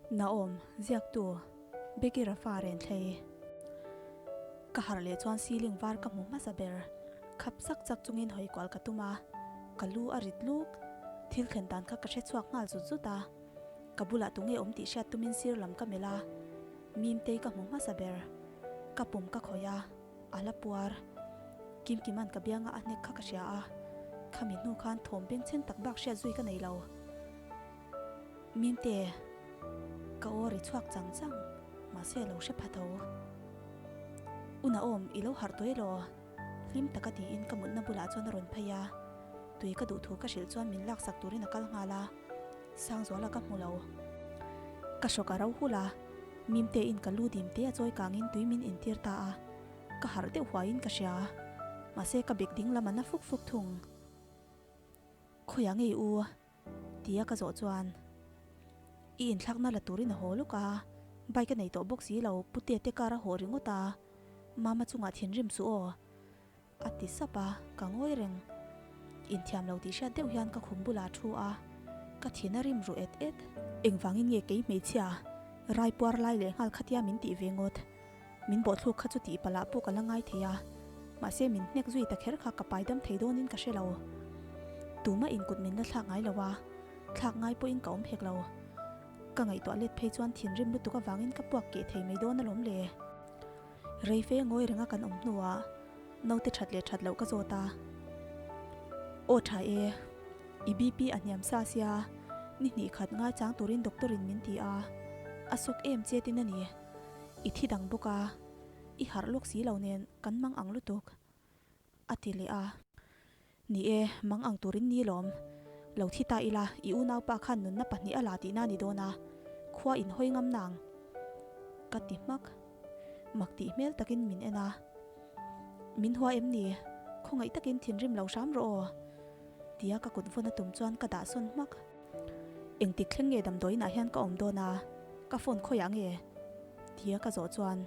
Naom, ziaktu, Becky Rafa Renthlei. Ka harh leh chuan ceiling var ka hmu hmasa ber. Khap chak chak chungin hawi kual ka tum a, ka lu a rit luk. Thil thlen dan kha ka hre chhuak nghal zut zut a. Ka bulah tunge awm tih hriat tumin sir lam ka melh a, Mimtei ka hmu hmasa ber. Ka pum ka khawih a. A la puar. Kimkima'n ka bianga a hnek kha ka hria a, khami hnu khan thawm bengchheng tak bak hriat zui ka nei lo. Mimte, ka aw ri chhuak chang chang, mahse a lo hre pha tho. U Naom, i lo harh tawh elaw? Hlim taka tiin ka mutna bulah chuan a rawn phei a, tui ka duh thu ka hrilh chuan min laksak turin a kal nghal a, Sangzuala ka hmu lo. Ka hrawk a ro hul a, Mimte in ka lu dim te a chawi kangin tui min intir ta a, ka harh deuh huaiin ka hria. Mahse ka bek ding lam a na fuk fuk thung. Khawiah ngei u? Tia ka zawh chuan I inthlakna la turin a haw lawk a, bike a nei tawh bawk si lo, Putea te car a haw ringawt a, Mama chungah thinrim suh aw. A ti sap a, ka ngawi reng. Inthiam lo tih hriat deuh hian ka khum bulah a thu a, ka thin a rim ru et et. Engvangin nge kei hmeichhia rai puar lai leh nghal khatia min tih ve ngawt? Min bawhthluk kha chu tih palh ah pawh ka la ngai thei a, mahse min hnek zui ta kher kha ka pai dam thei dawnin ka hre lo. Tumah in kut min la thlak ngai lo a, thlak ngai pawhin ka awm hek lo. Ka ngaihtuah let phei chuan thinrim lutuk avangin ka puak keh thei mai dawn alawm le. Rei fe ngawi renga kan awm hnuah naute that leh that loh ka zawt a. Aw tha e, i BP a hniam sa sia, ni hnih khat ngaichang turin doctor in min ti a, a sawk em che tin a ni. I thi dang bawk a, i harh lawk si lo nen kan mang ang lutuk. A ti leh a. Ni e, mang ang turin ni lawm. Lo thi ta ila, i unaupa khan nunna pahnih a la tihna ni dawn a, khua in hawi ngam nang. Ka ti hmak. Mak tih hmel takin min en a. Min hua em ni? Khawngaih takin thinrim lo hram rawh aw. Tia ka kut vawn a tum chuan ka dah sawn hmak. Engtik thleng nge damdawiinah hian ka awm dawn a, ka phone khawiah nge? Tia ka zawh chuan.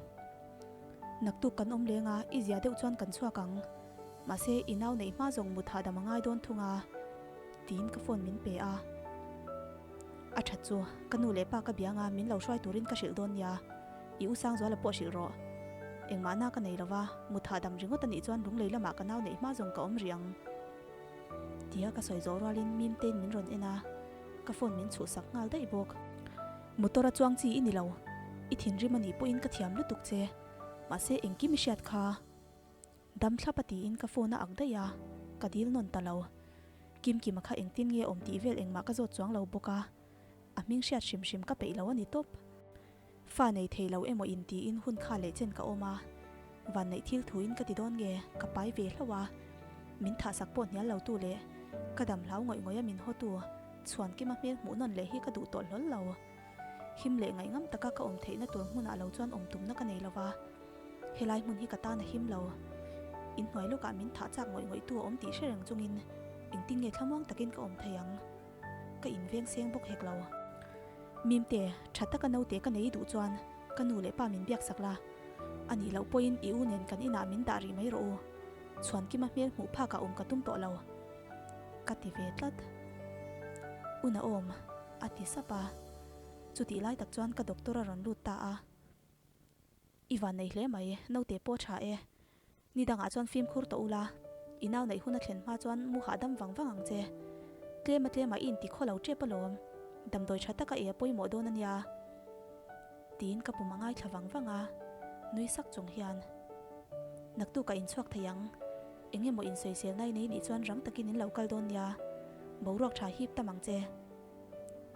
Naktuk kan awm leng a, i zia deuh chuan kan chhuak ang. Mahse, i nau neih hma zawng mut hahdam a ngai dawn thung a, tiin ka phone min pe a. A that chu, ka nu leh pa ka biang a, min lo hruai turin ka hrilh dawn nia. I u Sangzuala pawh hrilh rawh. Engmahna ka nei lo va, mut hahdam ringawt a nih chuan lunglei lamah ka nau neih hma zawng ka awm rih ang. Tia ka sawi zawh rualin Mimtein min rawn en a, ka phone min chhuhsak nghal daih bawk. Motor a chuang chi i ni lo, i thinrim a nih pawhin ka thiam lutuk che, mahse engkim i hriat kha. Dam thlap a tiin ka phone a ak daih a, ka dil nawn ta lo. Kimkima kha engtin nge awm tih vel engmah ka zawt chuang lo bawk a, a hming hriat hrim hrim ka peih lo a ni tawp. Fa nei thei lo emaw in tiin hun kha leh chen ka awm a, vanneih thil thuin ka ti dawn nge ka pai ve hlauh a, min thahsak pawh hnial lo tu leh ka dam hlau ngawih ngawih a min haw tu Chhuankima hmel hmuh nawn leh hi ka duh tawh hlawl lo. Him leh ngaihngam taka ka awm theihna tur hmunah lo chuan awm tumna ka nei lo va, helai hmun hi ka tan a him lo. Inhnuai lawkah min thah chak ngawih ngawih tu a awm tih hre reng chungin engtin nge thlamuang takin ka awm thei ang? Ka inveng seng bawk hek lo. Mimte, tha taka naute ka nei duh chuan ka nu leh pa min biak sak la. A nih loh pawhin i u nen kan inah min dah rih mai rawh u. Chhuankima hmel hmuh phakah awm ka tum tawh lo. Ka ti ve tlat. U Naom, a ti sap a. Chutih lai tak chuan ka doctor a rawn lut ta a. I van nei hle mai, naute pawh tha e. Ni dangah chuan fimkhur tawh ula, i nau neih hun a thlen hma chuan mu hahdam vang vang ang che. Tlema tlema i inti khaw lo tep alawm, damdawi tha taka ei a pawimawh dawn a nia. Tiin ka pum a ngaithla vang vang a, nui sak chung hian, Naktuk a inchhuak thei ang, eng emaw insawisel nai nei nih chuan rang takin in lo kal dawn nia, boruak tha hip tam ang che.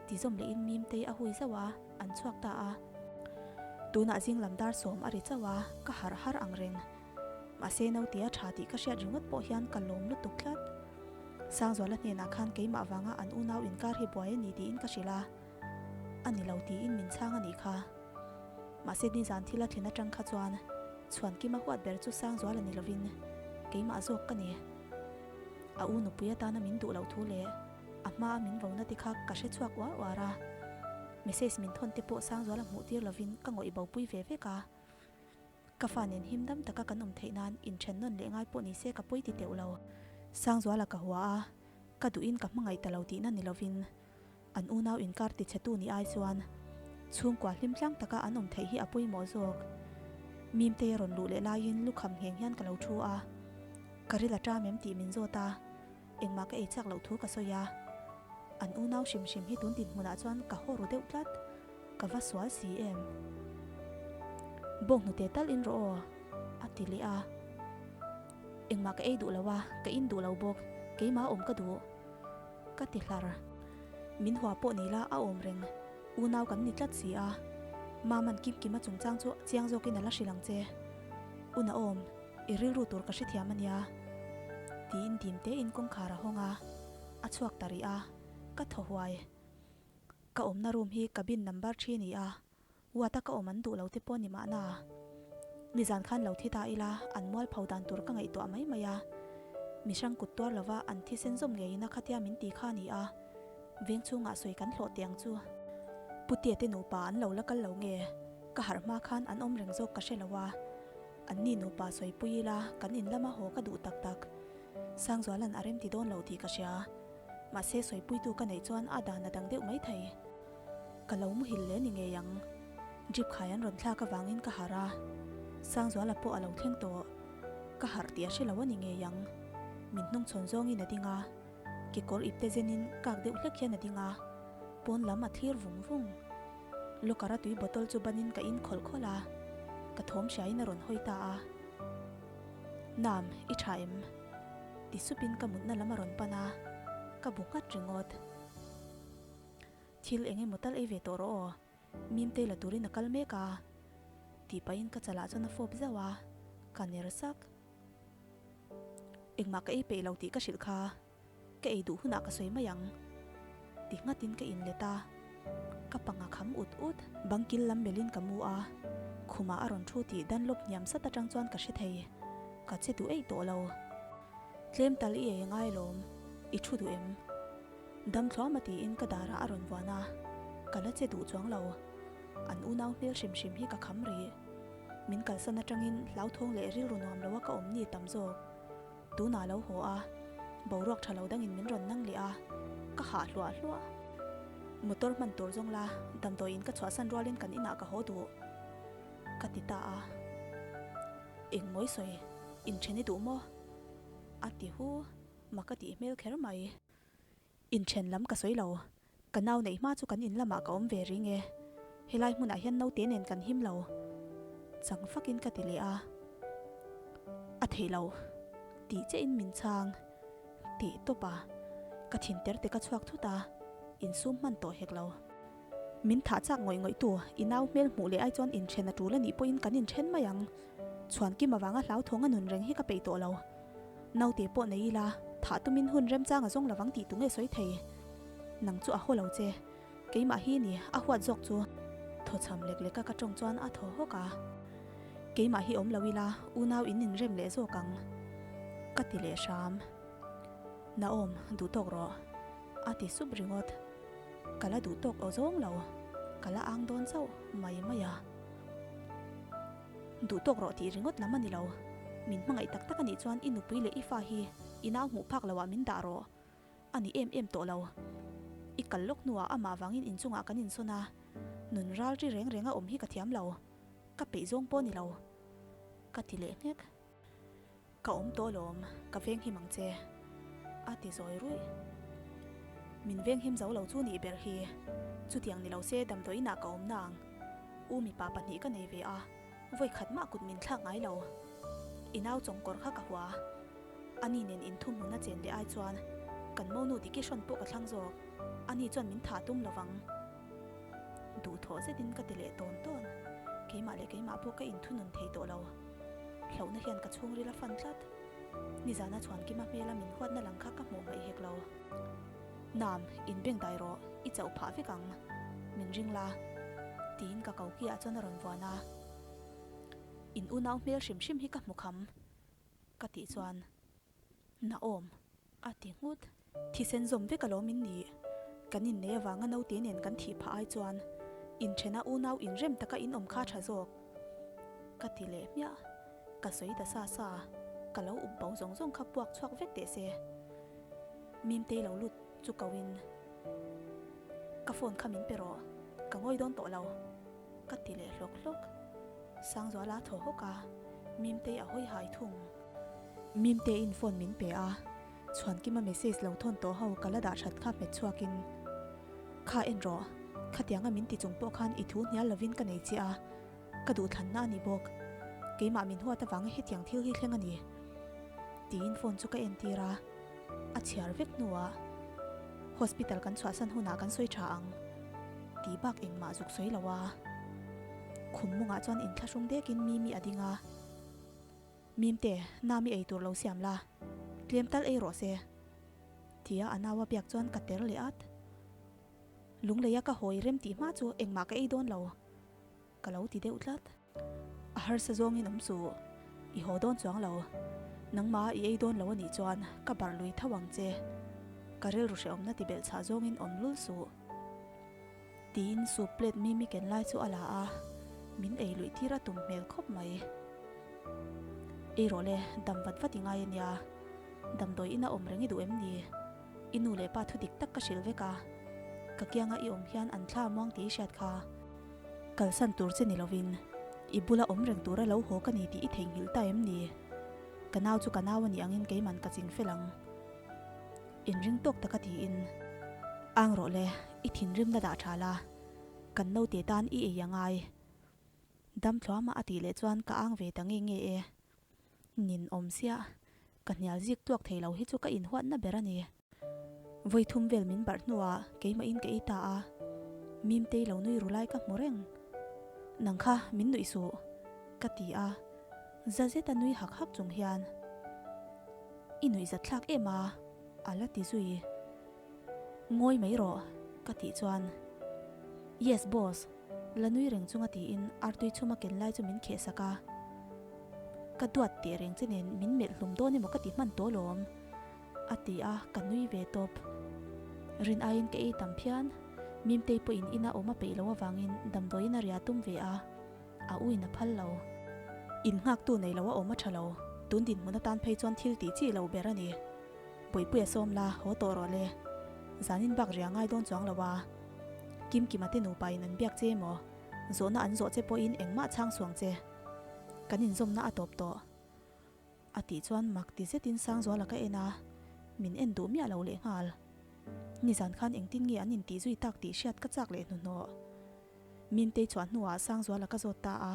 Ti zawm lehin Mimtei a hui zauh a, an chhuak ta a. Tunah zing lam dar sawm a ri chauh a, ka harh har ang reng. Mahse naute a tha tih ka hriat ringawt pawh hian ka lawm lutuk tlat. Sangzuala hnenah khan keimah vanga an unau inkar hi buai a ni tiin ka hrilh a, a ni lo tiin min chhang a nih kha. Mahse nizan thil a thlen atang kha chuan Chhuankima huat ber chu Sangzuala ni lovin keimah zawk ka ni. A u nupui atana min duh loh thu leh a hmaa min vona te kha ka hre chhuak uar uar a, message min thawn te pawh Sangzuala hmuh tir lovin ka ngawih bopui ve vek a. Ka fa nen him dam taka kan awm theih nan inthen nawn leh ngai pawh ni se ka pawi ti teuh lo. Sangzuala ka hua a, ka duhin ka hmangaih ta lo tihna ni lovin an unau inkar tichhetu ni ai chuan. Chhungkua hlim tlang taka an awm theih hi a pawimawh zawk. Mimtei a rawn luh leh laiin lukham ngheng hian ka lo thu a. Ka ril a ṭam em tih min zawt a, engmah ka ei chak loh thu ka sawi a. An unau hrim hrim hi tun dinhmunah chuan ka haw ru deuh tlat, ka va sual si em. Bawnghnute tal in rawh aw, a ti leh a. Engmah ka ei duh lo a, ka in duh lo bawk, keimah awm ka duh. Ka ti hlar. Min hua pawh ni la a awm reng, unau kan ni tlat si a. Maman Kimkima chungchang chu chiang zawkin a la hrilh ang che. Una awm. I rilru tur ka hrethiam a nia, tiin dim tein kawngkhar a hawng a, a chhuak ta rih a, ka thaw huai. Ka awmna room hi cabin number thi ni a, ward a ka awm an duh lo te pawh ni mahna. Nizan khan lo thi ta ila an mual pho dan tur ka ngaihtuah mai mai a, mi hrang kut tuar lova an thisen zawm ngeiin a khatia min ti kha a ni a, veng chhungah sawi kan hlawh teh ang chu. Putea te nupa an lo la kal lo nge, ka harh hma khan an awm reng zawk ka hre lo a. An ni nupa sawipui ila kan in lama haw ka duh tak tak. Sangzuala'n a remti dawn lo tih ka hria. Mahse sawipuitu ka neih chuan a dan a dang deuh mai thei. Ka lo muhil hle ni ngei ang. Jeep khai an rawn thlak avangin ka harh a. Sangzuala pawh a lo thleng tawh. Ka harh tih a hre lo a ni ngei ang. Min hnungchhawn zawngin a ding a. Kekawr ipte zenin kak deuh hlek hian a ding a. Pawn lam a thlir vung vung. Locker a tui bottle chu banin ka in khawlh khawlh a, ka thawm hriain a rawn hawi ta a. Nam, i tha em? Ti supin ka mutna lam a rawn pan a, ka bu nghat ringawt. Thil eng emaw tal ei ve tawh rawh aw, Mimtei la turin a kal mek a, tih pahin ka chalah chuan a fawp zauh a, ka ner sak. Engmah ka ei peih lo tih ka hrilh kha. Ka ei duh hunah ka sawi mai ang ti nghatin ka inlet a, ka pang a kham ut ut. Bangkil lam melhin ka mu a, khumah a rawn thu tih Dunlop hniam sat atang chuan ka hre thei, ka che duh eih tawh lo. Tlem tal i ei angai lawm, i thu duh em? Dam thluama tiin ka darah a rawn vuan a, ka la che duh chuang lo. An unau hmel hrim hrim hi ka kham rih. Min kalsan atangin hlauthawng leh rilru nuam loa ka awm ni tam zawk. Tunah lo haw a, boruak tha lo dangin min rawn nang leh a, ka hah hluah hluah. Motor hman tur zawng la, damdawiin ka chhuahsan rualin kan inah ka haw duh, ka ti ta a. Eng mawi sawi, inthen i duh maw? A ti hu, mak a tih hmel kher mai. Inthen lam ka sawi lo, ka nau neih hma chu kan in lamah ka awm ve ring e, helai hmunah hian naute nen kan him lo chang fakin ka ti leh a, a theih lo tih chiahin min chhang tih tawp a, ka thin ter te ka chhuak thut a, insum hman tawh hek lo. Min thah chak ngawih ngawih tu, i nau hmel hmuh leh ai chuan inthen a tul a nih pawhin kan inthen mai ang. Chhuankim avanga hlauthawng a nun reng hi ka peih tawh lo. Naute pawh nei ila, thah tumin hun remchang a zawng lovang tih tu nge sawi thei? Nang chu a haw lo che. Keimah hi ni, a huat zawk chu. Thawchham lek leka ka tawng chuan a thaw hawk a. Keimah hi awm lo ila, unau in inrem leh zawk ang. Ka ti leh hram. Naom, duh tawk rawh. A ti sup ringawt. Ka la duh tawk aw zawng lo, ka la ang dawn chauh mai mai a. Duh tawk rawh tih ringawt lam a ni lo. Min hmangaih tak tak a nih chuan i nupui leh i fa hi i nau hmuh phak loah min dah rawh. A ni em em tawh lo. I kal lawk hnuah amah vangin inchungah kan insawn a, nun ral ri reng reng a awm hi ka thiam lo. Ka peih zawng pawh a ni lo. Ka ti leh nghek. Ka awm tawh alawm, ka venghim ang che, a ti zawi ruih. Min venghim zo lo chu nih ber hi, chutiang ni lo se damdawi inah ka awm nang. U mipa pahnih ka nei ve a, vawi khat mah kut min thlak ngai lo. I nau chawngkawr kha ka hua. Ani nen inthumhmun a chen leh ai chuan kan monu Diki hrawn pawh ka thlang zawk, ani chuan min thah tum lovang. Duhthawh zetin ka ti leh tawn tawn, keimah leh keimah pawh ka inthunun thei tawh lo. Hlauhna hian ka chhungril a fan tlat. Nizana Chhuankima hmela min huatna lang kha ka hmuh hmaih hek lo. Nam, inbeng dai rawh, i chauh phah vek ang. Min ring la. Tiin ka kokiah chuan a rawn vuan a. In unau hmel hrim hrim hi ka hmu kham. Ka tih chuan. Naawm, a ti nghut. Thisen zawm vek alawm in nih. Kan innei avanga naute nen kan thih phah ai chuan inthena unau inrem taka in awm kha tha zawk. Ka ti leh hmiah. Ka sawi ta sa sa, ka lo up bo zawng zawng kha puak chhuak vek teh se. Mimtei lo lut chu ko in, Ka phone kha min pe rawh. Ka ngawi dawn tawh lo, ka ti leh hlawk hlawk. Sangzuala a thaw hawk a, Mimtei a hawi hai thung. Mimteiin phone min pe a, Chhuankima message lo thawn tawh ho ka la dah that kha hmet chhuakin, Kha en rawh, khatianga min ti chung pawh khan i thu hnial lovin ka nei che a, ka duhthlanna a ni bawk. Keimah min huat avanga hetiang thil hi thleng a ni. Tiin phone chu ka entir a, a chhiar vek hnuah hospital kan chhuahsan hunah kan sawi tha ang tih bak engmah zuk sawi lo a. Khum mawngah chuan inthlahrung dekin Mimi a ding a, Mimte, Nami ei tur lo siam la, tlem tal ei rawh se tia a nau a biak chuan ka ter leh at. Lungleia ka hawi rem tih hma chu engmah ka ei dawn lo ka lo ti deuh tlat. A harsa zawngin awm suh, i haw dawn chuang lo. Nangmah i ei dawn lo a nih chuan ka barh lui tho ang che. Ka rilru hrehawmna ti belh chhah zawngin awm lul suh. Tiin soup plate Mimi ken lai chu a la a, min ei luih tir a tum hmel khawp mai. Ei rawh le, dam vat vat i ngai a nia. Damdawi ina awm reng i duh em ni? I nu leh pa thu dik tak ka hrilh vek a, ka kianga i awm hian an thla muang tih i hriat kha. Kalsan tur che ni lovin i bula awm reng tura lo haw ka ni tih i theihnghilh ta em ni? Ka nau chu ka nau a nih angin keiman ka ching fel ang. Inring tawk taka tiin, Ang rawh le, i thinrimna dah tha la, kan naute tan i ei a ngai. Dam thluama a tih leh chuan ka ang ve ta nge nge e. Nin awm siah, ka hnial zik tuak thei lo hi chu ka inhuatna ber a ni. Vawi thum vel min barh hnuah keimahin ka ei ta a, Mimtei lo nui ru lai ka hmu reng. Nang kha min nuih suh, ka ti a, za zeta nui hak hak chung hian, I nuih zat thlak em a, a la ti zui. Ngawi mai rawh, ka tih chuan, Yes boss, La nui reng chunga tiin artui chhuma ken lai chu min kheh sak a. Ka duat teh reng che nen min melh hlum dawn emaw ka ti hman tawh lawm, a ti a, ka nui ve tawp. Rin aiin ka ei tam phian, Mimtei pawhin ina awm a peih loh avangin damdawiin a ria tum ve a, a uin a phal lo. In nghaktu nei lo a awm a tha lo, tun dinhmun atan phei chuan thil tih chi lo ber a ni. Puipuia sawm la, haw tawh rawh le. Zanin bak ria ngai dawn chuang lo a. Kimkima te nupa in an biak che emaw? Zawhna an zawh che pawhin engmah chhang suang che. Kan inzawmna a tawp tawh. A tih chuan mak ti zetin Sangzuala ka en a, min en duh miah lo lehnghal. Nizan khan engtin nge an intih zui tak tih hriat ka chak leh hnuhnawh. Mintei chhuah hnuah Sangzuala ka zawt ta a,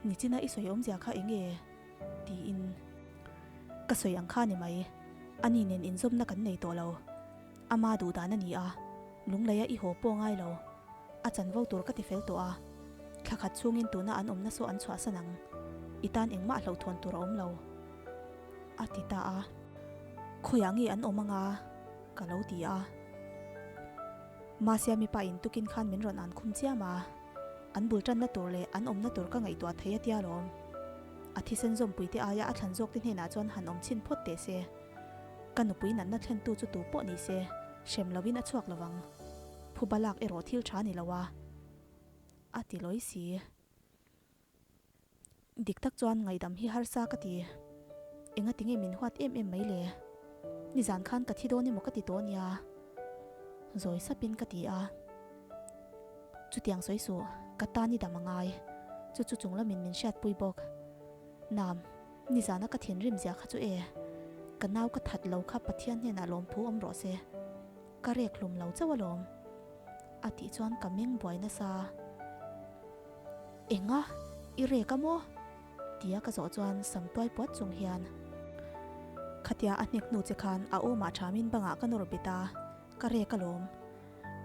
Nichina i sawi awmzia kha eng nge? tiin ka sawi ang kha ni mai. Ani nen inzawmna kan nei tawh lo. Ama duh dan a ni a, lungleia i haw pawh ngai lo. A chanvo tur ka ti fel tawh a, thla khat chhungin tuna an awmna saw an chhuahsan ang. I tan engmah hlauhthawn tur a awm lo, a ti ta a. Khawiah nge an awm anga? ka lo ti a. Mahse mipa in tukin khan min rawn an khum chiam a, an bul tanna tur leh an awmna tur ka ngaihtuah thei a tia lawm. A thisen zawmpui te aia a thlan zawk te hnenah chuan han awm chhin phawt teh se. Ka nupui natna thlentu chu tu pawh ni se, hrem lovin a chhuak lovang. Phuba lak erawh thil tha ni lo a, a ti lawi si. Dik tak chuan ngaihdam hi harsa ka ti. Enga tinge min huat em em mai le? Nizan khan ka thi dawn emaw ka ti tawh nia. Zawi sapin ka ti a. Chutiang sawi suh, ka tan i dam a ngai. Chu chu chung lamin min hriatpui bawk. Nam, nizana ka thinrim zia kha chu e. Ka nau ka that lo kha Pathian hnenah lawmthu awm rawh se. Ka rek hlum lo chauh alawm. A tih chuan ka meng buai nasa. Enga? I rek a maw? Tia ka zawh chuan sam tuai puat chung hian khatia a hnek hnu che khan a awmah thamin bangah ka nawr bet a, ka rek alawm.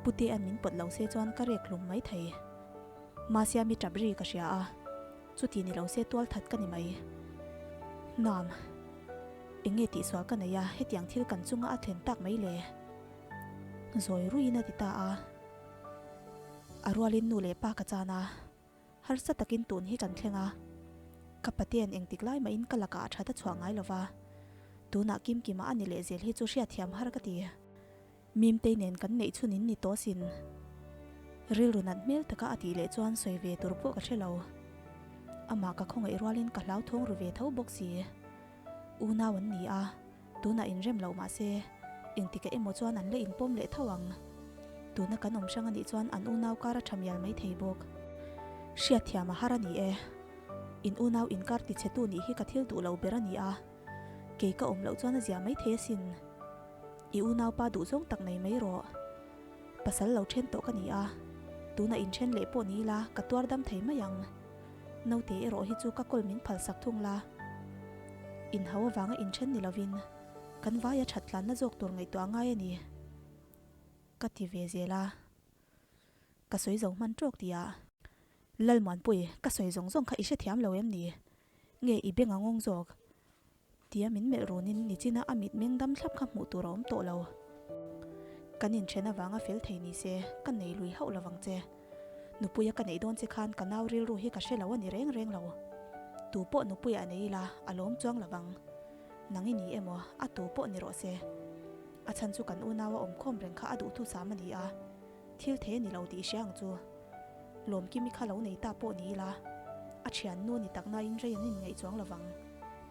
Putea'n min pawt lo se chuan ka rek hlum mai thei. Mahse mi tap ri ka hria a, chuti ni lo se tual that ka ni mai. Nam, eng nge tihsual ka nei a, hetiang thil kan chunga a thlen tak mai le? Zawi ruiin a ti ta a. A rualin nu leh pa ka chan a, harsa takin tun hi kan thleng a. Ka pate'n engtik lai mahin ka lakah a that a chhuah ngai lova, tunah Kimkima a ni leh zel hi chu hriatthiam har ka ti. Mimtei nen kan neih chhun in ni tawh sin. Rilru nat hmel taka a tih leh chuan sawi ve tur pawh ka hre lo. Amah ka khawngaih rualin ka hlauthawng ru ve tho bawk si. Unau an ni a, tunah inrem loh mah se, engtikah emaw chuan an la inpawm leh tho ang. Tuna kan awm hrang a nih chuan an unau kar a tha mial mai thei bawk. Hriatthiam a har a ni e. In unau inkar tichhetu nih hi ka thil duh lo ber a ni a. Kei ka awm loh chuan a zia mai thei asin. I unaupa duh zawng tak nei mai rawh. Pasal lo then tawh ka ni a, tuna inthen leh pawh ni ila ka tuar dam thei mai ang. Naute erawh hi chu ka kawl min phal sak thung la. Inhau avanga inthen ni lovin kan vaia that tlanna zawk tur ngaihtuah ngai a ni. Ka ti ve zel a, ka sawi zo hman tawk tih ah. Lalmuanpui, ka sawi zawng zawng kha i hrethiam lo em ni? Nge i beng a ngawng zawk? Tia min melh runin nichina a mit meng dam thlap kha hmuh tur a awm tawh lo. Kan inthen avanga fel thei ni se, ka nei lui hauh lovang che. Nupuia ka neih dawn che khan ka nau rilru hi ka hre lo a ni reng reng lo. Tu pawh nupuia a nei ila, a lawm chuang lovang. Nang i ni emaw, a tu pawh ni rawh se. A chhan chu kan unau a awmkhawm reng kha a duhthusam a ni a, thil thei a ni lo tih hria ang chu. Lawmkimi kha lo nei ta pawh ni ila, a thiannu ni tak nain rei an inngaih chuang lovang.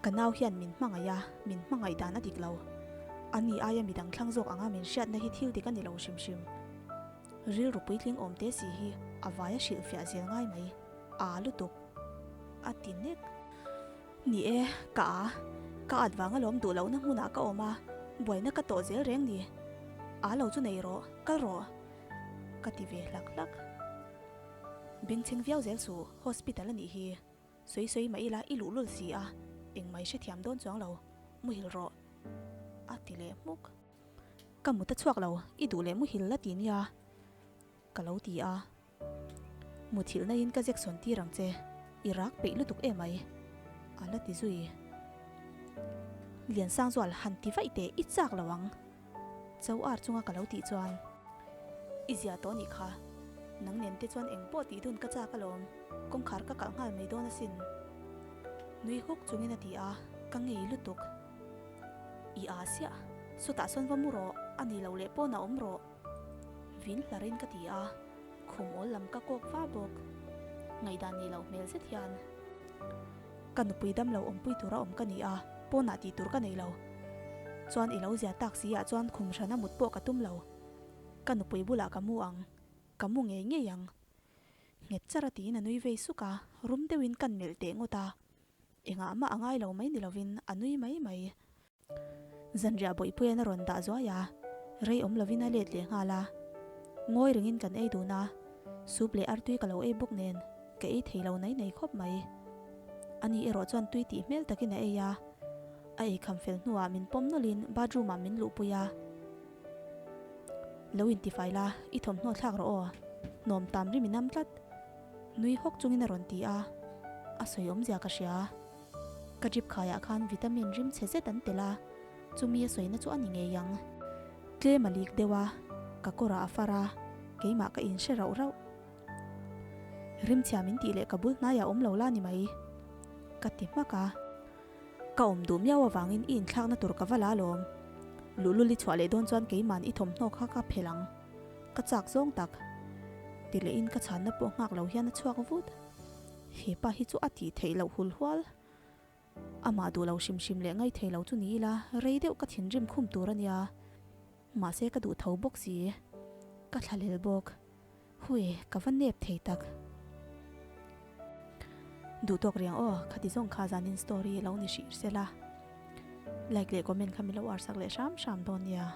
Ka nau hian min hmangaih a, min hmangaih dan a dik lo. Ani aia midang thlang zawk anga min hriatna hi thil dik a ni lo hrim hrim. Rilru puitling awm te si hi a vai a hrilhfiah zel ngai mai. Aa lutuk. A ti nek. Ni e, ka a. Ka at vang alawm duh lohna hmunah ka awm a, buaina ka tawh zel reng ni. Aa lo chu nei rawh, kal rawh. Ka ti ve hlak hlak. Bengchheng viau zel suh, hospital a nih hi. Sawi sawi mah ila i luhlul si a, engmah i hrethiam dawn chuang lo, muhil rawh. A ti leh hmuk. Ka mut a chhuak lo, i duh leh muhil la ti nia. Ka lo ti a. Muthilhna in ka zek sawn tir ang che, i rak peih lutuk emai. A la ti zui. Liansangzual han ti vaih teh i chak lo ang. Cho ar chunga ka lo tih chuan. I zia tawh nih kha. Nang nen te chuan eng pawh tih dun ka chak alawm, kawngkhar ka kalh nghal mai dawn asin. Nui huk chungin a ti a, ka ngei lutuk. I aa siah, sawtah sawn va mu rawh, a ni lo leh pawn a awm rawh. Vin hlarin ka ti a, khum awl lam ka kawk va bawk. Ngaihdan ni loh hmel zet hian. Ka nupui dam lo awmpui tura awm ka ni a, pawnah tih tur ka nei lo. Chuan i lo zia tak si ah chuan khum hrana mut pawh ka tum lo. Ka nupui bulah ka mu ang, ka mu ngei ngei ang. Nghet char a tiin a nui vei suk a, rum deuhin kan melh teh ngawt a. Engah mah a ngai lo mai ni lovin a nui mai mai. Zanriah bawihpuian a rawn dah zuai a, rei awm lovin a let leh nghal a. Ngawi rengin kan ei dun a, soup leh artui ka lo ei bawk nen ka ei thei lo nai nai khawp mai. Ani erawh chuan tui tih hmel takin a ei a, a ei kham fel hnuah min pawm nawlhin bathroom ah min luhpui a. Lo intifai la, i thawmhnaw thlak rawh aw, hnawm tam rim i nam tlat. Nui hawk chungin a rawn ti a, a sawi awmzia ka hria. Ka drip khaiah khan vitamin rim chhe zet an tel a, chumi a sawina chu a ni ngei ang. Tlem a lik deuh a, ka kawrah a far a, keimah ka inhre rauh rauh. Rim chhia min tih leh ka bul hnaiah awm lo la ni mai, ka ti hmak a. Ka awm duh miau avangin i inthlakna tur ka va la alawm. Luhlul i chhuah leh dawn chuan keiman i thawmhnaw kha ka phelh ang. Ka chak zawng tak. Ti lehin ka chhanna pawh nghak lo hian a chhuak vut. He pa hi chu a tih theih loh hul hual. Amah duh lo hrim hrim leh ngaih thei lo chu ni ila rei deuh ka thinrim khum tur a nia. Mahse ka duh tho bawk si. Ka thlalel bawk. Hui, ka va nep thei tak. Duh tawk riang aw, khati zawng kha zanin story lo ni hrih sela. Like leh comment kha min lo arsak leh hram hram dawn nia.